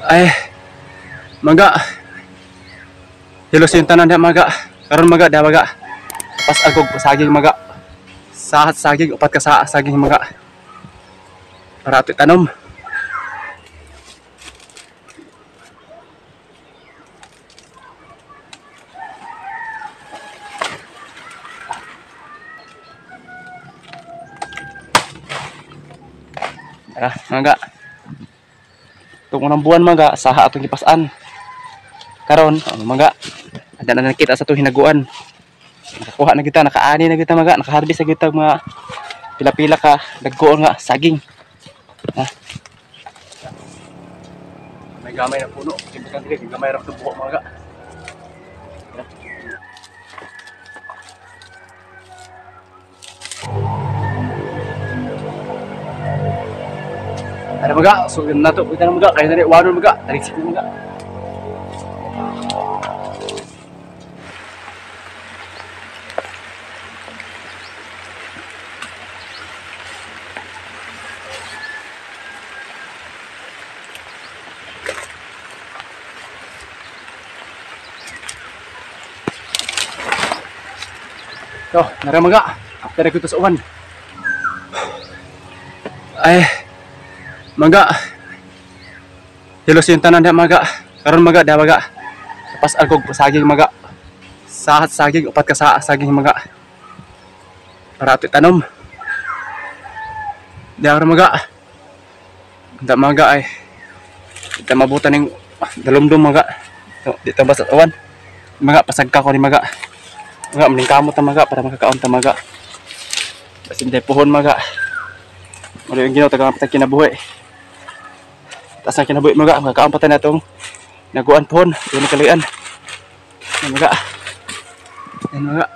Ay, mangga. Hilos yung tanan diha maga. Karon maga diha maga. Pas agog saging maga. Sahat saging upat ka sa saging maga. Para ato tanom. Tara, mangga. Itong unang buwan mangga, saha atong gipasan. Karon, oh, mangga. Ada na nakita sa itong hinaguan. Nakakuha na kita, nakaani na kita mangga, nakaharvest na kita mga pila-pila ka dagko nga saging. Ha? May gamay na puno, kimbutan dili gamay ra itong buho mangga. Ada maga, so nato kita na maga, kaya na wanon maga, taliksik na maga. So, nara maga, after ko to sa uwan. Ay, mangga. Hilos yung tanan diha maga. Karon maga diha maga. Pas agog saging maga. Sahat saging upat ka sa saging maga. Para ato tanom. Diha maga. Unta maga ay. Di mabutan ning dalumdum maga. So, di ta basta uwan. Maga pasagka ko ni maga. Maga maning kamot ta maga para makakaon ta maga. Basin day puhon maga. Mali yung Ginoo taga patag kinabuhi. Taas na kinabuhi maga, makakaon pa ta natong naguan pohon, yun ang kaluyan. Yan maga. Yan maga.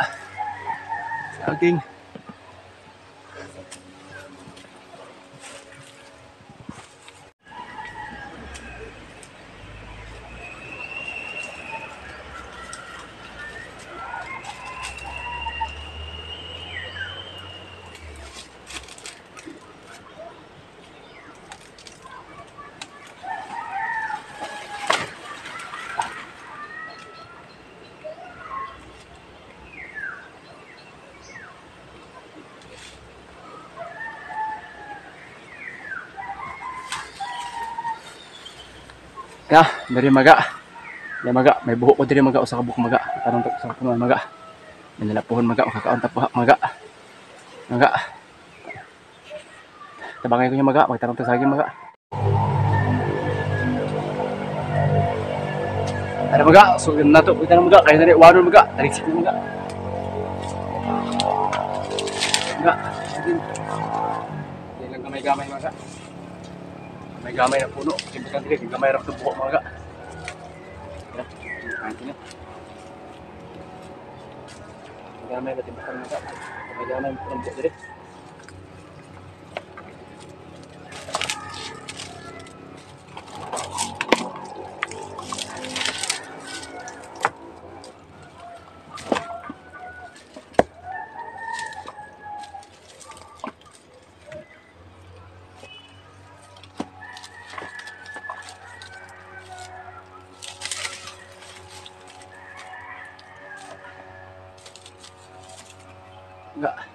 Saging. Ya, dari maga. Ya maga, may buhok ko diri maga usa ka buhok maga. Tanong ta sa puno maga. May nalapuhon maga, makakaon ta puha maga. Maga. Tabangay ko niya maga, magtanong ta saging maga. Ada maga, so nato kita maga, kaya diri wanon maga, taliksik na maga. Maga, saging. Di lang gamay-gamay maga. May gamay na puno, kimbutan dili gamay ra itong buho maga. Gamay ba timbutan maga? May gamay na puno dili. Enggak.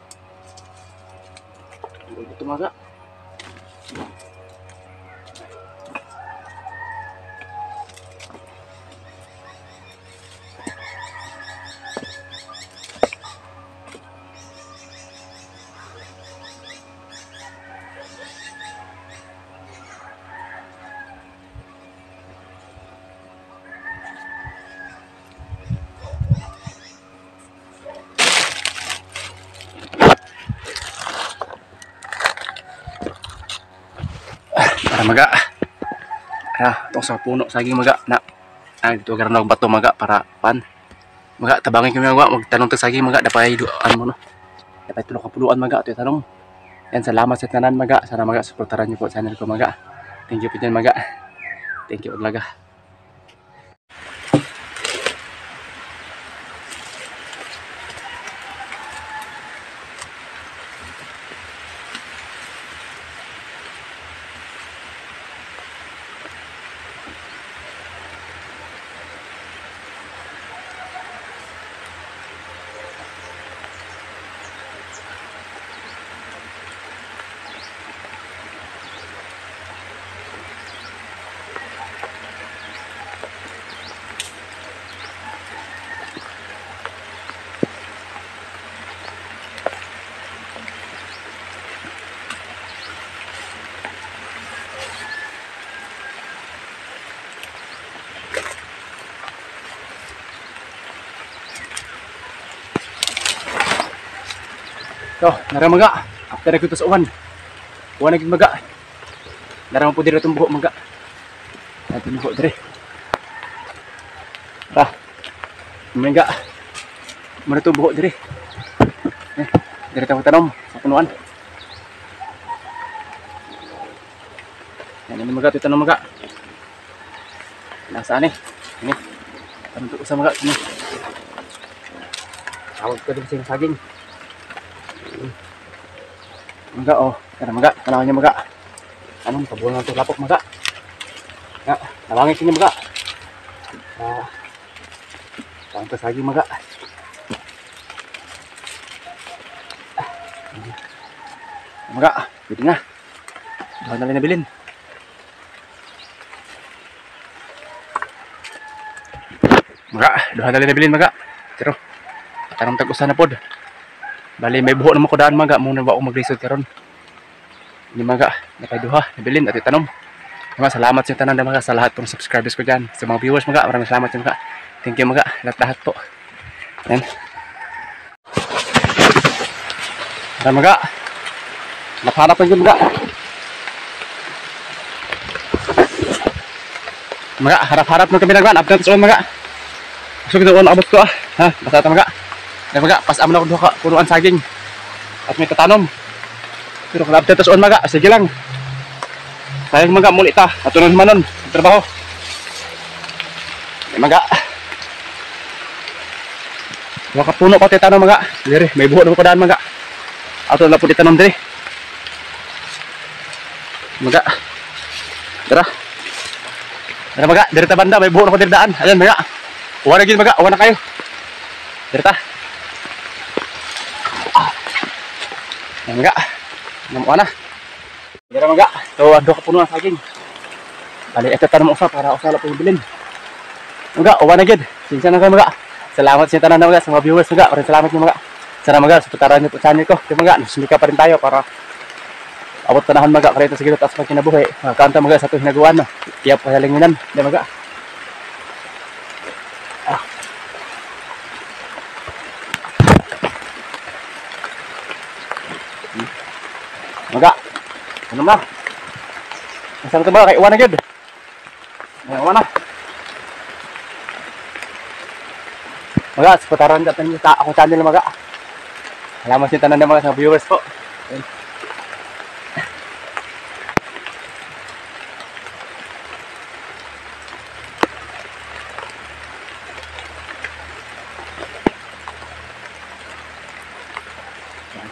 Begitu maga. Para maga. Ah, itong sa puno saging maga na. Ah, dito garan og bato maga para pan. Maga tabangin kami maga magtanong tag saging maga dapay duan mo no. Dapay tulo ka puluan maga ato tanong. Yan, salamat sa tanan maga. Sana maga suportaran niyo po channel ko maga. Thank you po dyan maga. Thank you talaga. So, nara maga. After ko to sa uwan. Uwan na gid maga. Nara man po diri itong buhok maga. Natin buhok diri. Tara. Maga. Muna itong buhok diri. Eh, diri tayo tanom sa punuan. Yan ini maga, ito tanong maga. Nasaan eh? Ini. Tanong ito sa maga. Ini. Tawag ko din sa saging. Maga oh. Tara maga. Tanawan niya maga. Anong pabuhan ng lapok maga. Ya, nawangin niya maga. Ah. Tawag ko saging maga. Maga, pwede na. Doon na lang nabilin. Maga, duha na lang nabilin maga. Pero tarong tag-usa na pod. Bali may buho naman ko daan maga, muna ba ako maglisod karon. Ini maga, napay duha nabilin at itanom. Maga, salamat sa tanan maga, sa lahat pong subscribers ko diyan, sa mga viewers maga, maraming salamat sa maga. Thank you maga, lahat-lahat po. Ayan. Tara maga. Napanap na yun maga. Maga, harap-harap ng kami nagwan, update sa maga. So kita uwan abot ko ah. Ha, basta ta maga. Dai maga, pas amon ako duha ka punuan saging. At may tatanom. Pero kung update sa maga, sige lang. Sayang maga muli ta. Atunon manon trabaho. Dai maga. Duha ka puno pa tanom maga. Dire, may buho na ko daan maga. Ato na pud itanom dire. Maga. Tara. Tara maga, dire ta banda may buho na ko dire daan. Ayan maga. Uwan na gid maga, uwan na kayo. Dire ta. Ayan maga. Namuha na. Dire maga. So, ado ka puno ang saging. Bali, ito tanong usa para usa la pong bilin. Maga, uwan na gid. Sinsa na kayo maga. Salamat sa tanan maga, sa mga viewers maga. Maraming salamat niyo maga. Sana maga, suportahan niyo po channel ko. Di maga, sumika pa rin tayo para abot panahon maga karito sa gilot as pagkinabuhi. Magkaanta maga sa itong hinaguan no. Tiyak pa halinginan. Di maga. Ah. Maga. Ano na? Nasaan ito ba? Kay uwan na gid. Uwan na. Maga, supportaran natin yung akong channel maga. Salamat sa tanan ng mga sa viewers po. Ayan.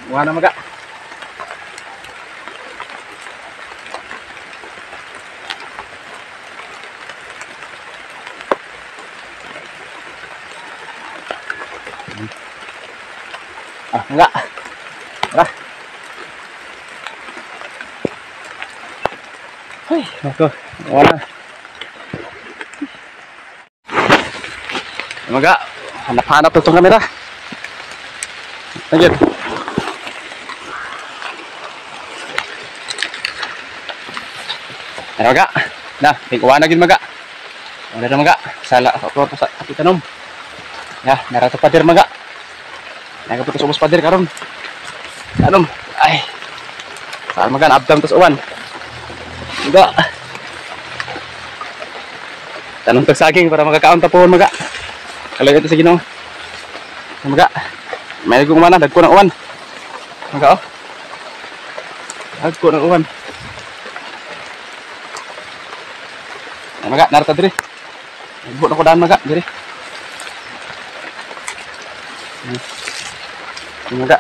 Uwan na maga. Ah, enggak. Tara. Ay, nako. Wala. Maga, hanap-hanap itong kamera. Lanjut. Ano maga? Nah, tingkuha na gid maga. Wala na maga. Sala ako sa itanom. Ya, narato pader maga. Nagaputos ubos pader karon. Tanom. Ay. Saan maga abdam tos uwan. Maga. Tanom tag saging para makakaon ta pohon maga. Kalay ito sa Ginoo. Maga. May gugma na dagko ng uwan. Maga oh. Dagko ng uwan. Ay, maga narta diri. Nagbuot ako daan maga diri. Maga.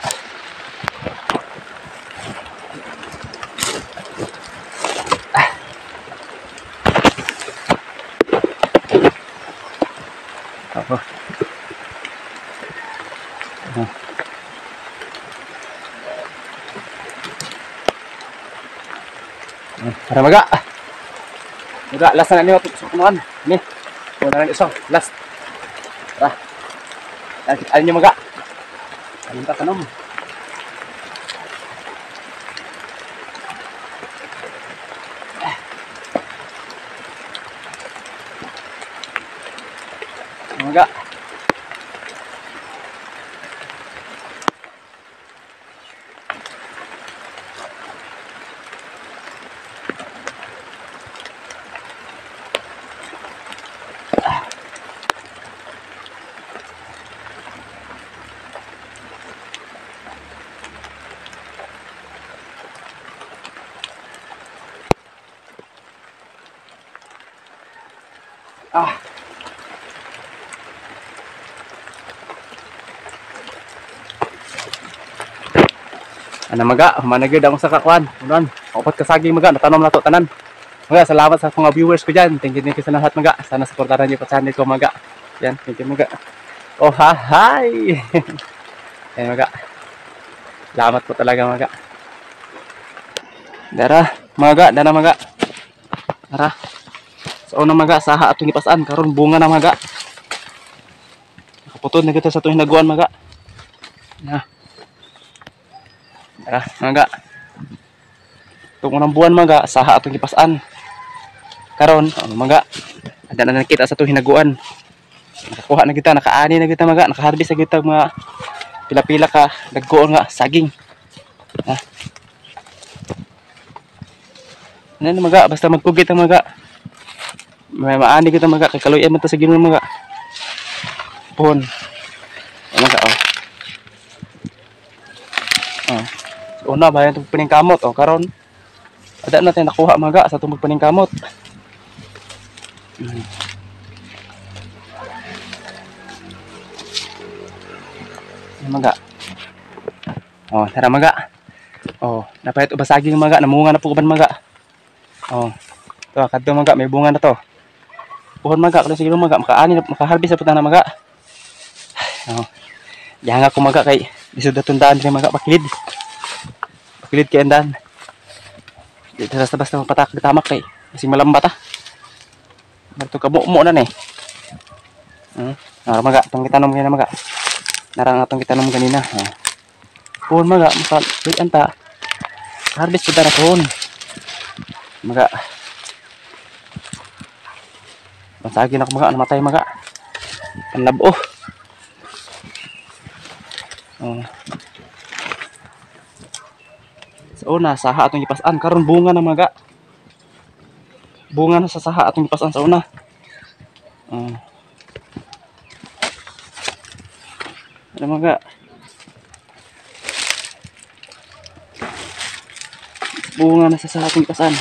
Ah. Ako. Ah. Para maga. Maga, last na niyo sa kunuan. Ni. Kuno na isang last. Tara. Alin niyo maga. Alin ta tanom. Maga. Ah. Ana maga, humanagid akong sa kakuan. Unan, upat ka saging maga, natanom na to tanan. Maga, salamat sa mga viewers ko dyan. Thank you sa lahat maga. Sana suportahan niyo pa channel ko maga. Yan, thank you maga. Oh, ha, hi. Yan maga. Salamat po talaga maga. Dara, maga, dara maga. Dara. Sa una maga, saha atong ipasaan karon bunga na maga. Nakaputod na kita sa atong hinaguan maga. Na. Tara, maga. Itong unang buwan maga, saha atong ipasaan. Karon, ano maga, ada na nakita sa atong hinaguan. Nakakuha na kita, nakaani na kita maga, nakaharvest na kita mga pila-pila ka dagkoon nga saging. Ha? Ano maga, basta magkugit ang maga. May maani kita maga, kay kaluyan man ta sa Ginoo maga. Pohon. Maga oh. Oh. Una bayan itong paningkamot o karon ada natin nakuha maga sa itong paningkamot. Maga. Oh, tara maga. Oh, napayat ubasaging maga, namunga na po uban maga. Oh. To kadto maga may bunga na to. Puhon maga kalau sige maga makaani makaharvest sa na maga. Oh. Yang ako maga kay lisod na tundaan diri maga pakilid. Pakilid kay andan. Di basta-basta mapatak tamak kay kasing malambat ah. Marto ka mo na ni. Nara maga tong gitanom kanina maga. Narang atong gitanom kanina. Oh. Puhon maga maka anta. Harvest pud na puhon. Maga. Pansagin ako maga namatay maga. Panlabo. Oh. Sa una saha atong gipas-an karon bunga na maga. Bunga na sa saha atong gipas-an sa una. Oh. Ano maga? Bunga na sa saha atong gipas-an.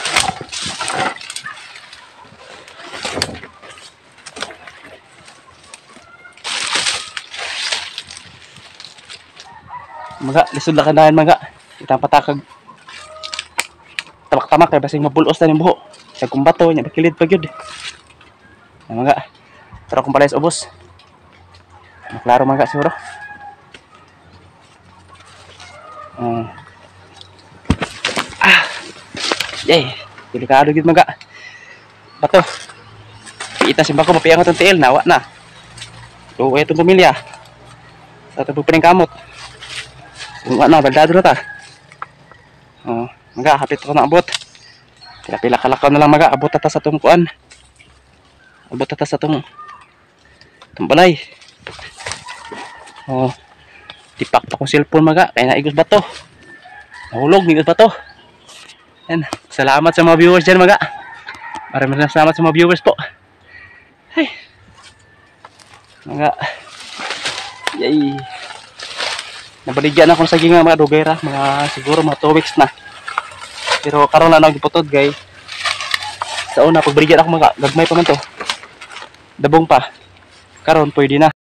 Maga, lisod la kandahan maga. Itang patakag tamak-tamak kay basing mabulos na ning buho. Sa kumbato nya bakilid pa gyud. Maga. Tara kung balay sa ubos. Maklaro maga siguro. Ah. Yay, delikado gyud maga. Bato. Piita simba ko mapiangot ang tiil nawa na. Luoy itong pamilya. Sa atong paningkamot. Wala na, baldado na ta. Oh, maga, hapit ko na abot. Pila-pila kalakaw na lang maga, abot ta sa tong kuan. Abot ta sa tong balay. Oh, tipak pa kong cellphone maga, kaya naigos bato. Nahulog, naigos bato. Yan, salamat sa mga viewers dyan maga. Maraming salamat sa mga viewers po. Ay. Maga. Yay. Nabaligyan ako sa saging mga dugay ra, mga siguro mga 2 weeks na. Pero karon na nagputod gay. Sa una pagbaligyan ako mga gagmay pa man to. Dabong pa. Karon pwede na.